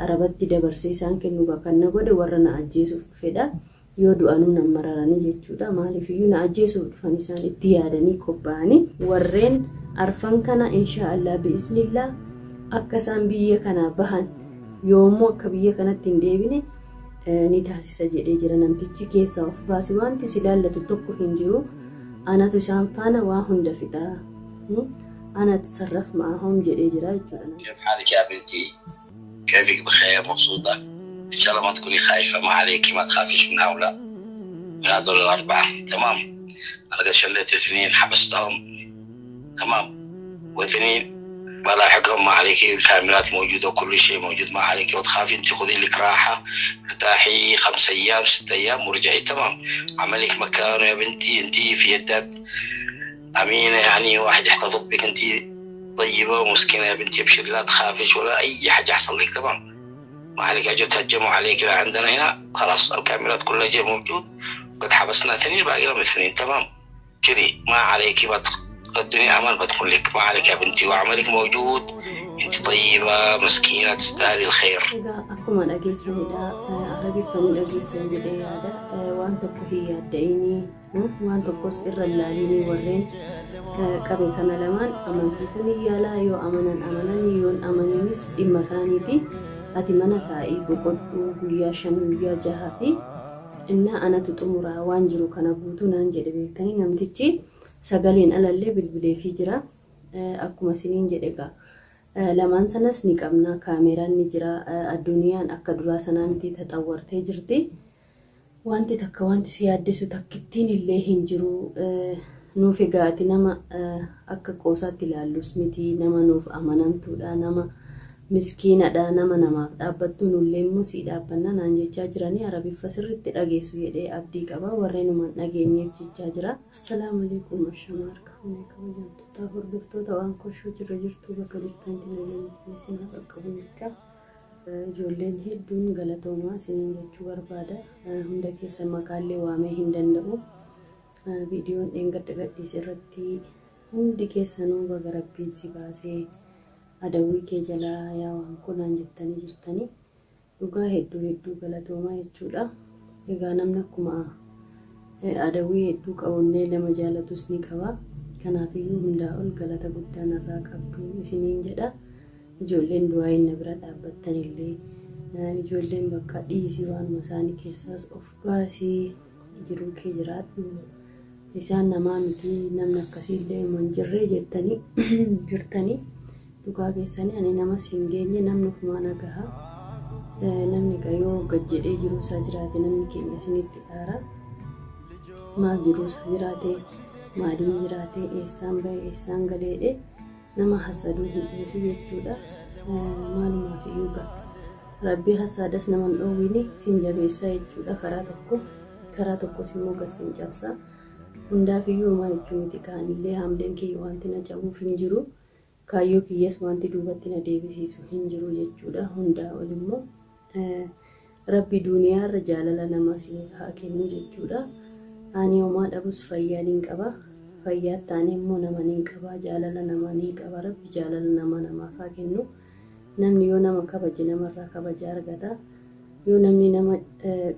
Arabatti dabarsee isaan kennu kan na godhe warra na ajjeesuuf dhufedha. Yoo du'anuu nan mararanii jechuudha. Maaliifiyyuu na ajjeesuuf dhufan isaan itti yaadanii qophaa'anii. Warreen arfan kana inshaallah bi'iznillaa akka isaan biyya kanaa bahan yoommoo akka biyya kanatti hin deebine ni taasisa jedhee jira namtichi keessaa of baasi wanti si laallatu tokko hin jiru. Anatu isaan faana waa hunda fixaa. Anatu sarraf ma'ahum jedhee jira jechuudha. كيف حالك يا بنتي؟ كيفك بخير مبسوطة؟ إن شاء الله ما تكوني خايفة، ما عليك، ما تخافيش من هؤلاء، من هذول الأربعة، تمام؟ أنا قد شليت اثنين حبستهم، تمام؟ واثنين بلاحقهم، ما عليك، الكاميرات موجودة وكل شيء موجود، ما عليك وتخافي، أنت خذي لك راحة، ارتاحي 5 أيام 6 أيام ورجعي، تمام؟ عملك مكانه يا بنتي، أنت في يدات أمينة، يعني واحد يحتفظ بك، أنت طيبة ومسكينة يا بنتي، ابشر لا تخافيش ولا أي حاجة يحصل لك، تمام؟ ما عليك، أجوا تهجموا عليك لا عندنا هنا، خلاص الكاميرات كلها جاي موجود، قد حبسنا اثنين باقي لهم اثنين، تمام؟ كذي ما عليك، الدنيا أمان بتكون لك، ما عليك يا بنتي، وعملك موجود، أنت طيبة مسكينة تستاهلي الخير. Egaa akkuma dhageessanidha. Arabiffaan dhageessan jedhee yaada. Waan tokko hin yaadda'inii, waan tokkos irra hin laalinii warreen qabe kana lamaan amansiisuun ni yaalaa yoo amanan amanan yoo hin amaninis dhimma isaaniiti. Ati mana taa'ii boqodhu guyyaa 5 guyyaa 6 fi innaa anatu xumuraa waan jiru kana guutuu naan jedhe beektanii namtichi sagaleen alallee bilbileefii jira. Akkuma isiniin jedhe egaa lamaan sanas ni qabna, kaameraan ni jira, addunyaan akka duraa sanaa miti taxawwartee jirti. Wanti takka wanti si yaaddessu takkittiin illee hin jiru. Nuuf egaa ati nama akka qoosaatti ilaallus miti, nama nuuf amanamtuudha, nama miskiinadha, nama namaaf dhaabbattu, nullee immoo sii dhaabbanna naan jechaa jiranii. Arabiffa sirriitti dhageessu jedhee abdii qaba, warreenumaan dhageenyeef jechaa jira. Assalaamu alaikum ashamaa harka fuunee kabajamtoota hordoftoota waan koshoo jirra jirtu bakka jirtanitti nageenya keessa isin qaqqabu jecha. Ijoolleen hedduun galatoomaa isiniin jechuu barbaada. Hunda keessa maqaallee waamee hin danda'u. Viidiyoon dheengadda gadhiise irratti hundi keessanuu baga rabbiin si baasee adawwii kee jalaa yaa waan kunaan jettanii jirtanii dhugaa hedduu hedduu galatoomaa jechuudha. Egaa namni akkuma adawwii hedduu qabullee nama jaalatus ni qaba. Kanaafiyyuu hundaa ol galata guddaa narraa qabdu isiniin jedha. Ijoolleen du'aa inni bira dhaabbattanillee ijoolleen bakka dhiisii waanuma isaanii keessaas of baasii jiruu kee jiraadhu. Isaan namaa miti, namni akkasiillee hin jirree jettanii jirtanii dhugaa keessanii ani namas hin geenye, namni ofumaa nagaha. Namni yoo gad jedhee jiruu isaa jiraate namni keenya isinitti aara. Maal jiruu isaa jiraate, maaliin jiraate, eessaan bahe, eessaan galeedhe nama hasaduu hin dhiisu jechuudha. Maalumaaf iyyuu rabbii hasaadas nama hin dhoowwini sin jabeessaa jechuudha. Karaa tokko karaa tokkos immoo gad sin cabsa. Hundaaf iyyuu homaa jechuu miti, kaanillee haamleen kiyya wanti na cabuuf hin jiru. Kaayyoo kiyyas wanti duubatti na deebisiisu hin jiru jechuudha. Hundaa ol immoo rabbi duniyaarra jaalala namaa isiniif haa kennu jechuudha. Ani homaa dhabus fayyaa nin qaba. Fayyaa taanee immoo nama nin qaba. Jaalala namaa nin qaba. Rabbi jaalala namaa namaaf haa kennu. Namni yoo nama kabaje namarraa kabaja argata. Yoo namni nama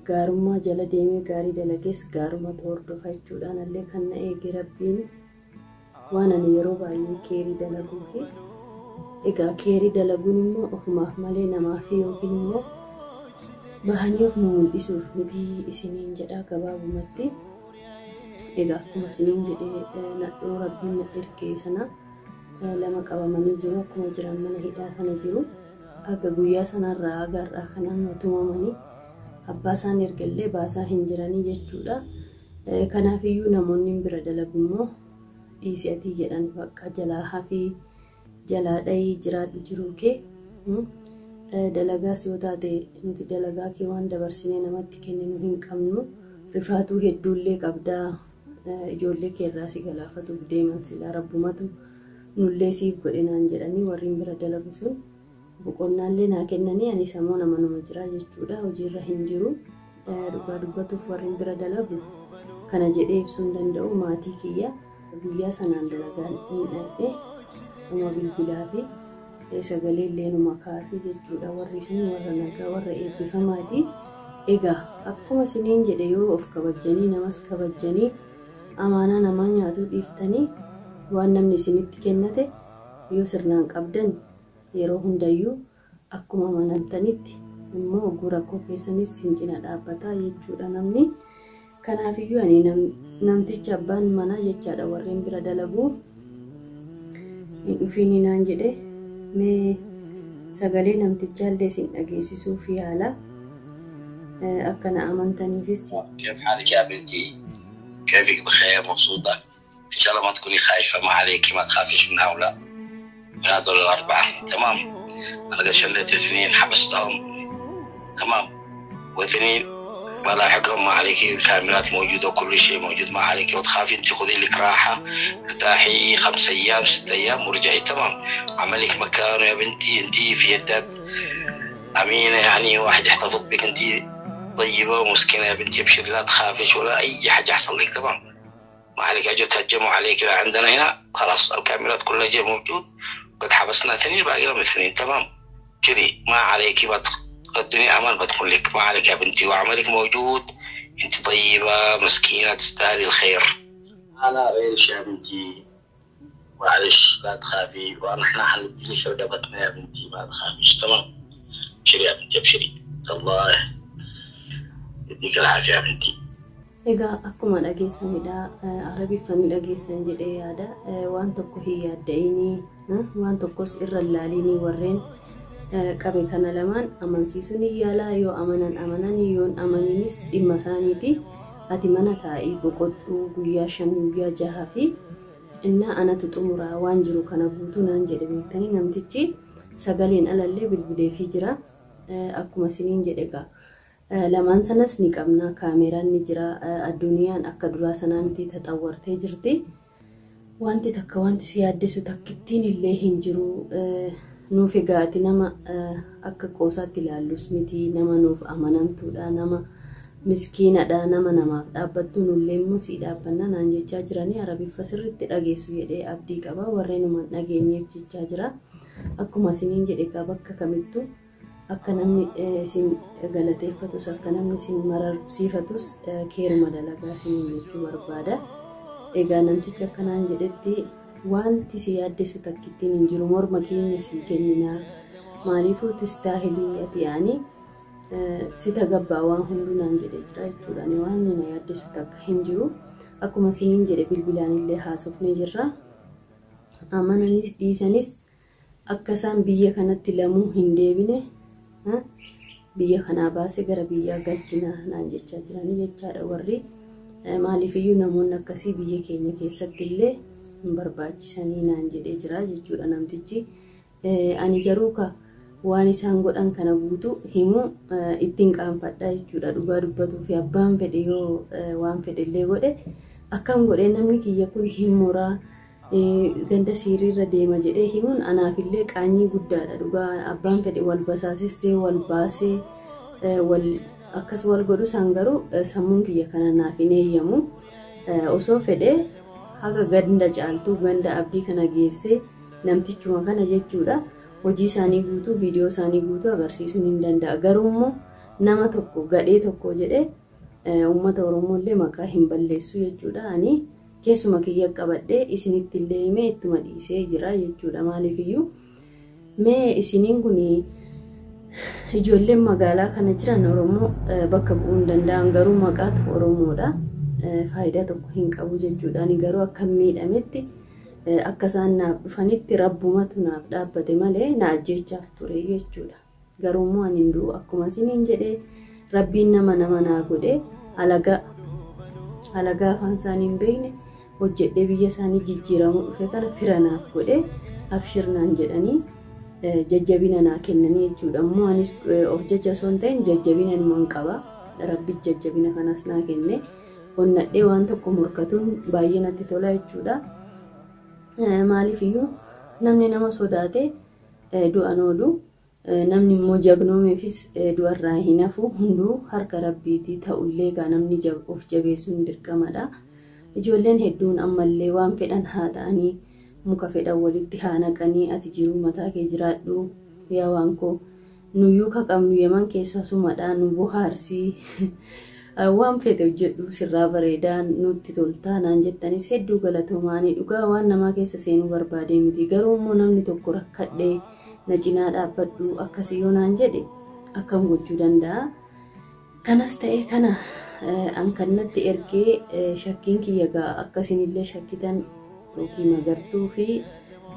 gaarummaa jala deemee gaarii dalagees gaarummaatu hordofa jechuudha. Anallee kan na eege rabbiin waan ani yeroo baay'ee keerii dalaguu fi egaa keerii dalaguun immoo ofumaaf malee namaaf yookiin immoo bahanii of mul'isuuf miti isiniin jedha gabaabumatti. Egaa akkuma isiniin jedhee nadhoo rabbiin na ergee sana lama qabamanii jiru, akkuma jiran mana hidhaa sana jiru. Akka guyyaa sanarraa haga har'aa kanaan tumamanii abbaa isaan ergallee baasaa hin jiranii jechuudha. Kanaafiyyuu namoonni bira dalagu immoo dhiisi atii jedhan bakka jalaa hafii jalaa dhahii jiraadhu jiruu kee. Dalagaas yoo taate nuti dalagaa kee waan dabarsinee namatti kenninu hin qabnu. Rifaatuu hedduullee qabdaa, ijoollee keerraa si galaafatuuf deeman silaa rabbumatu nullee siif godhe naan jedhanii warreen bira dalagu sun boqonnaallee naa kennanii ani sammuu nama nama jira jechuudha. Hojiirra hin jiru. Dhugaa dubbatuuf warreen bira dalagu kana jedhee ibsuu hin danda'u. Maatii kiyya guyyaa sanaan dalagaan hin dhaqne dhuma bilbilaa fi Sagalee illee numa kaa'afi jechuudha. Warri sun warra nagaa warra eebbifamaati. Egaa akkuma isiniin jedhe yoo of kabajjanii namas kabajjanii amaanaa namaa nyaatuu dhiiftanii waan namni isinitti kennate yoo sirnaan qabdan yeroo hundayyuu akkuma amanamtanitti immoo oguu rakkoo keessanis sin cina dhaabbataa jechuudha namni. Kanaafiyyuu ani namticha abbaan manaa jechaadha warreen bira dalaguu hin dhufiini naan jedhe. Mee sagalee namtichaallee isin dhageessisuuf yaala. Akka na amantaniifis. كيف حالك يا بنتي؟ كيفك بخير مبسوطة؟ إن شاء الله ما تكوني خايفة، ما عليك، ما تخافيش من هؤلاء، من هذول الأربعة، تمام؟ أنا قد شليت اثنين حبستهم، تمام؟ واثنين بلاحقهم، ما عليك، الكاميرات موجودة وكل شيء موجود، ما عليك وتخافي، أنت خذي لك راحة، ارتاحي 5 أيام 6 أيام ورجعي، تمام؟ عملك مكانه يا بنتي، أنت في يدات أمينة، يعني واحد يحتفظ بك، أنت طيبة ومسكينة يا بنتي، ابشري لا تخافيش ولا أي حاجة يحصل لك، تمام؟ ما عليك، أجوا تهجموا عليك لا عندنا هنا، خلاص الكاميرات كلها جاي موجود، قد حبسنا اثنين باقي لهم اثنين، تمام؟ كذي ما عليك، الدنيا أمان بتكون لك، ما عليك يا بنتي، وعملك موجود، أنت طيبة مسكينة تستاهلي الخير. أنا غيرش يا بنتي، معلش لا تخافي، ونحن حندي لك رقبتنا يا بنتي، ما تخافيش، تمام؟ ابشري يا بنتي، ابشري، الله يديك العافية يا بنتي. Egaa akkuma dhageessanidha. Arabiffaan dhageessan jedhee yaada. Waan tokko hin yaadda'inii, waan tokkos irra hin laalinii warreen qabe kana lamaan amansiisuun hin yaalaa. Yoo amanan amanan, yoo hin amaninis dhimma isaaniiti. Ati mana taa'ii boqodhuu guyyaa 5 guyyaa 6 fi innaa anatu xumuraa waan jiru kana guutuu naan jedhe beektanii namtichi sagaleen alallee bilbileefii jira. Akkuma isiniin jedhe egaa lamaan sanas ni qabna, kaameraan ni jira, addunyaan akka duraa sanaa miti taxawwartee jirti. Wanti takka wanti si yaaddessu takkittiin illee hin jiru. Nuuf egaa ati nama akka qoosaatti ilaallus miti, nama nuuf amanamtuudha, nama miskiinadha, nama namaaf dhaabbattu, nullee immoo si dhaabbanna naan jechaa jiranii. Arabiffa sirriitti dhageessu jedhee abdii qaba, warreen dhageenyeef jechaa jira. Akkuma isiniin jedhe egaa bakka kamittuu akka namni isin galateeffatus akka namni isin mararsiifatus keeruma dalagaa isiniin jechuu barbaada. Egaa namtichi akkanaan jedhetti wanti si yaaddessu takkittiin hin jiru, morma keenya si kenninaa, maaliifuu tistaahilii ati yaani si tagabbaa waan hunduu naan jedhee jira jechuudha. Ani waan na yaaddessu takka hin jiru. Akkuma isiniin jedhe bilbilaan illee haasofnee jirra. Amananis dhiisanis akka isaan biyya kanatti lamuu hin deebine biyya kanaa baasee gara biyyaa galchina naan jechaa jiranii jechaadha warri. Maaliifiyyuu namoonni akkasii biyya keenya keessatti illee hin barbaachisanii naan jedhee jira jechuudha namtichi. Ani garuu ka waan isaan godhan kana guutuu himuu ittiin qaanfadha jechuudha. Dhugaa dubbatuu fi abbaan fedhe yoo waan fedhe illee godhe akkam godhee namni kiyya kun hin muraa ganda siiriirra deema jedhee himuun anaafillee qaanyii guddaadha. Dhugaa abbaan fedhe wal basaasessee wal baasee wal akkas wal godhu isaan garuu sammuun kiyya kana naaf hin eeyyamu. Osoo fedhe haga ganda caaltuu ganda abdii kana geessee namtichuma kana jechuudha hojii isaanii guutuu viidiyoo isaanii guutuu agarsiisuun hin danda'a. Garuu immoo nama tokko gadhee tokko jedhee uummata Oromoo illee maqaa hin balleessu jechuudha. Ani keessuma kiyya qabadhee isinitti illee himee ittuma dhiisee jira jechuudha. Maaliifiyyuu mee isiniin kun ijoolleen magaalaa kana jiran Oromoo bakka bu'uu hin danda'an, garuu maqaatu Oromoodha. Faayidaa tokko hin qabu jechuudha. Ani garuu akka miidhametti akka isaan naaf dhufanitti rabbumatu naaf dhaabbate malee na ajjeechaaf ture jechuudha. Garuu immoo ani hin du'u akkuma isiniin jedhee rabbiin nama nama naa godhee alagaa afaan isaanii hin beekne hojjedhee biyya isaanii jijjiiramuu dhufe kana fira naaf godhee abshir naan jedhanii jajjabina naa kennanii jechuudha. Immoo anis of jaja osoo hin ta'in jajjabina inuman qaba. Rabbi jajjabina kanas naa kenne. Onnadhee waan tokko morkatuun baay'ee natti tola jechuudha. Maaliifiyyuu namni nama sodaate du'an oolu, namni immoo jagnoomeefis du'arraa hin hafu, hunduu harka rabbiitii ta'ullee egaa namni of jabeessuun dirqamadha. Ijoolleen hedduun ammallee waan fedhan haa ta'anii Muka fedhan walitti haa naqanii, ati jiruu mataa kee jiraadhu, yaa waan koo nuyyuu ka qabnu Yeman keessaa sumadhaa, nu bohaarsii, waan fete hojjedhu, sirraa bareedaa, nutti toltaa naan jettanis hedduu galatoomaanii. Dhugaa waan namaa keessa seenuu barbaadee miti, garuu immoo namni tokko rakkadhee na cinaa dhaabbadhu akkasii yoo naan jedhe akkam gochuu danda'a? Kanas ta'e kana, an kan natti ergee shakkiin kiyya gaa akkasinillee shakkitan yookiin Magartuu fi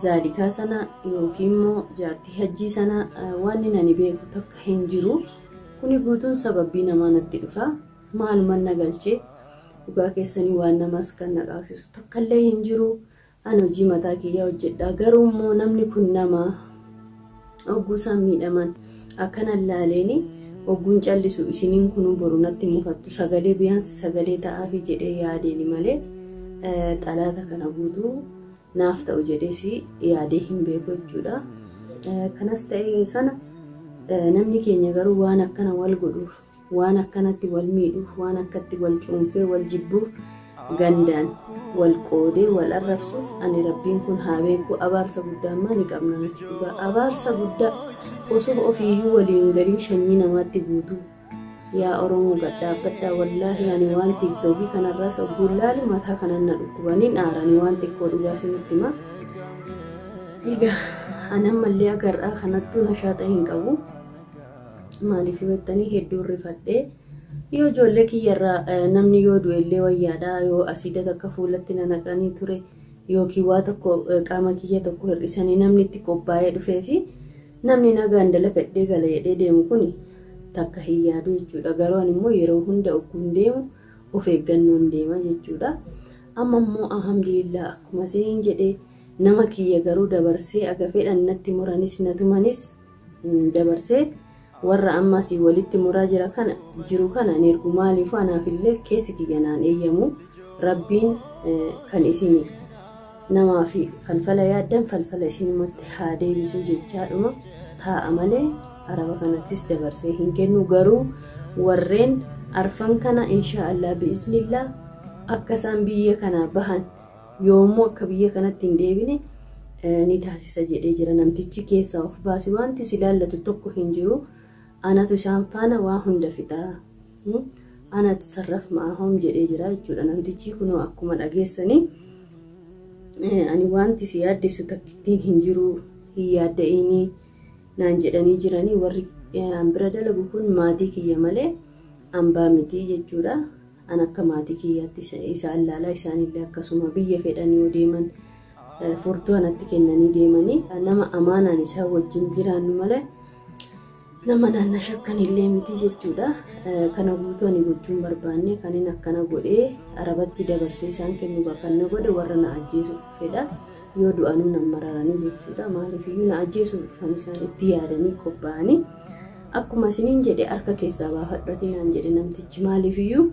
Zaalikaa sana yookiin immoo jaartii Hajjii sana waan ani beeku takka hin jiru. Kuni guutuun sababbii namaa natti dhufa. Maaluman na galchee? Dhugaa keessanii waan namaas kan na qaaqsisu takkallee hin jiru. An hojii mataa kiyyaa hojjedha. Garuu immoo namni kun nama ogguu isaan miidhaman akkanan laaleeni ogguun callisu isiniin kunuu boru natti mufattu, sagalee biyaansi sagalee ta'aafi jedhee yaadeeni malee xalaata kana guutuu naaf ta'u jedhees yaadee hin beeku jechuudha. Kanas ta'e sana, namni keenya garuu waan akkana wal godhuuf, waan akkanatti wal miidhuuf, waan akkatti wal cuunfee wal jibbuuf, gandaan wal qoodee wal arrabsuuf, ani Rabbiin kun haa beeku, abaarsa guddaa ammaa ni qabna nuti. Dhugaa abaarsa guddaa osoo ofiiyyuu waliin galiin shanyii namaatti guutuu. Yaa Oromoo, gadhaabbadhaa. Wallaahi ani waan TikTokii kanarraas ogguun laalu mataa kanan na dhukkubanii dhaaranii waan xiqqoo dhugaa isinitti hima. Egaa ani ammallee agarraa kanattuu nashaaxa hin qabu. Maaliif jettanii, hedduu rifadhee, yoo ijoollee kiyyarraa namni yoo du'e illee wayyaadha, yoo asiida takka fuulatti na naqanii ture yookiin waa tokko qaama kiyya tokko hir'isanii namni itti qophaa'ee dhufee fi namni nagaan dalagadhee gala jedhee deemu kun takka hin yaadu jechuudha. Garuu ani immoo yeroo hunda ogguun deemu of eeggannoon deema jechuudha. Amma immoo alhamdulillah, akkuma isiniin jedhee, nama kiyya garuu dabarsee aga fedhan natti muranis na tumanis dabarsee warra amma asii walitti muraa jira kana jiru kana hin ergu. Maaliif? Anaafillee keessi kiyya naan eeyyamu. Rabbiin kan isin namaa fi falfala yaaddan falfala isinumatti haa deebisu jechaadhuma taa'a malee Araba kanattis dabarsee hin kennu. Garuu warreen arfan kana insha Allah bi'iznillah akka isaan biyya kanaa bahan, yoomuu akka biyya kanatti hin deebine ni taasisa jedhee jira namtichi. Keessaa of baasi, wanti si laallatu tokko hin jiru, anatu isaan faana waa hunda fixaa, anatu sarraf ma'ahom jedhee jira jechuudha namtichi. Kunoo akkuma dhageessanii, ani wanti si yaaddessu takkittiin hin jiru, hin yaadda'inii naan jedhanii jiranii. Warri an bira dalagu kun maatii kiyya malee hambaa miti jechuudha. An akka maatii kiyyaatti isaan laalaa, isaanillee akkasuma biyya fedhan yoo deeman furtuu anatti kennanii deemanii, nama amaanaan isaan wajjin jiraannu malee nama naanna shakkan illee miti jechuudha. Kana guutuu ani gochuun barbaanne. Kanin akkana godhee Arabatti dabarsee isaan kennu kan na godhe warra na ajjeesuuf fedha. Yoo du'anuu nan mararanii jechuudha. Maaliifiyyuu na ajjeesuuf dhufan, isaan itti yaadanii qophaa'anii. Akkuma isiniin jedhe, harka keessaa baafadhati naan jedhe namtichi. Maaliifiyyuu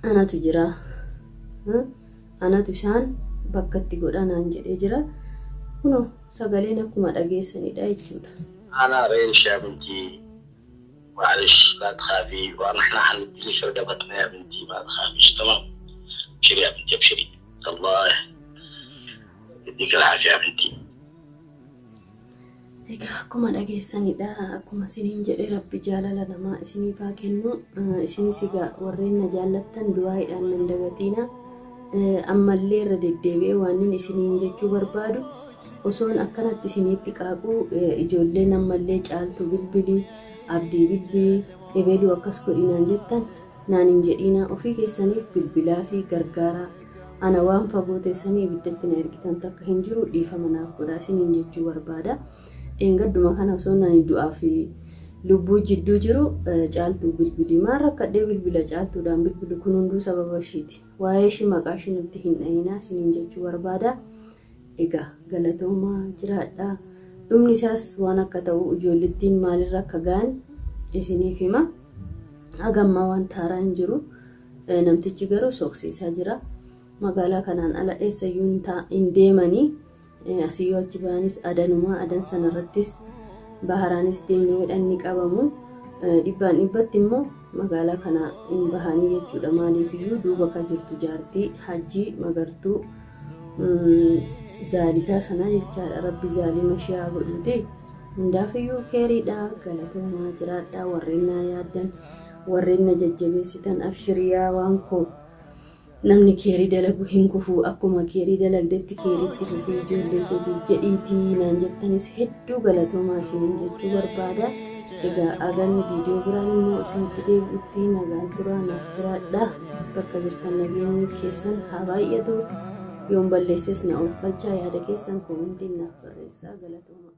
anatu jira. Anatu isaan bakka itti godha naan jedhee jira. Kunoo sagaleen akkuma dhageessanidha jechuudha. أنا غيرش يا بنتي، معلش لا تخافي، ونحن حنديلك رقبتنا يا بنتي، ما تخافيش، تمام؟ ابشري يا بنتي، ابشري، الله يديك العافية يا بنتي. Egaa akkuma dhageessanidha. Akkuma isiniin jedhe, Rabbi jaalala namaa isiniif haa kennu. Isinis egaa warreen na jaallattan du'aaidhaan nan dagatiina. Ammallee irra deddeebi'ee waan inni isiniin jechuu barbaadu, osoon akkanatti isinitti qaaquu ijoolleen ammallee Caaltuu bilbilii, Abdii bilbilii, ebeluu akkas godhinaan jettan naan hin jedhina. Ofii keessaniif bilbilaa fi gargaaraa. Ana waan fagoo teessanii ibiddatti na ergitan takka hin jiru, dhiifama naaf godhaa isiniin jechuu barbaada. Dheengadduma kana osoo nani du'aa fi lubbuu jidduu jiru Caaltuu bilbilii, maal rakkadhee bilbila Caaltuudhaan bilbilu? Kun hunduu sababa ishiiti. Waa'ee ishii maqaa ishii natti hin dhayinaa isiniin jechuu barbaada. Egaa galatoomaa, jiraadhaa. Dhumni isaas waan akka ta'u, ijoollittiin maalirra akka ga'an isiniif hima. Hagammaa waan taaraa hin jiru. Namtichi garuu soqsiisaa jira. Magaalaa kanaan ala eessayyuu hin deemanii. Asii yoo achi ba'anis adanumaa adan sanarrattis baharaanis deemnee jedhan ni qabamu. Dhibbaan dhibbatti immoo magaalaa kana hin bahanii jechuudha. Maaliifiyyuu duuba ka jirtu jaartii Hajjii Magartuu. Zaalikaa sanaa jechaadha. Rabbi zaalima ishee haa godhuuti. Hundaafiyyuu keeriidha. Galatoomaa jiraadhaa warreen na yaaddan, warreen na jajjabeessitan, abshiriyaa waan koo. Namni keerii dalagu hin kufu, akkuma keerii dalagdetti keeriitti fufii ijoollee keetiif jedhiitii naan jettanis hedduu galatoomaa isiniin jechuu barbaada. Egaa agan viidiyoo biraan immoo isinitti deebi'utti nagaan turaa, naaf jiraadha. Bakka jirtan nageenyi keessan haa baay'atu. Yoon balleesses na of galchaa, yaada keessan koomentiin naaf barreessaa, galatoomaa.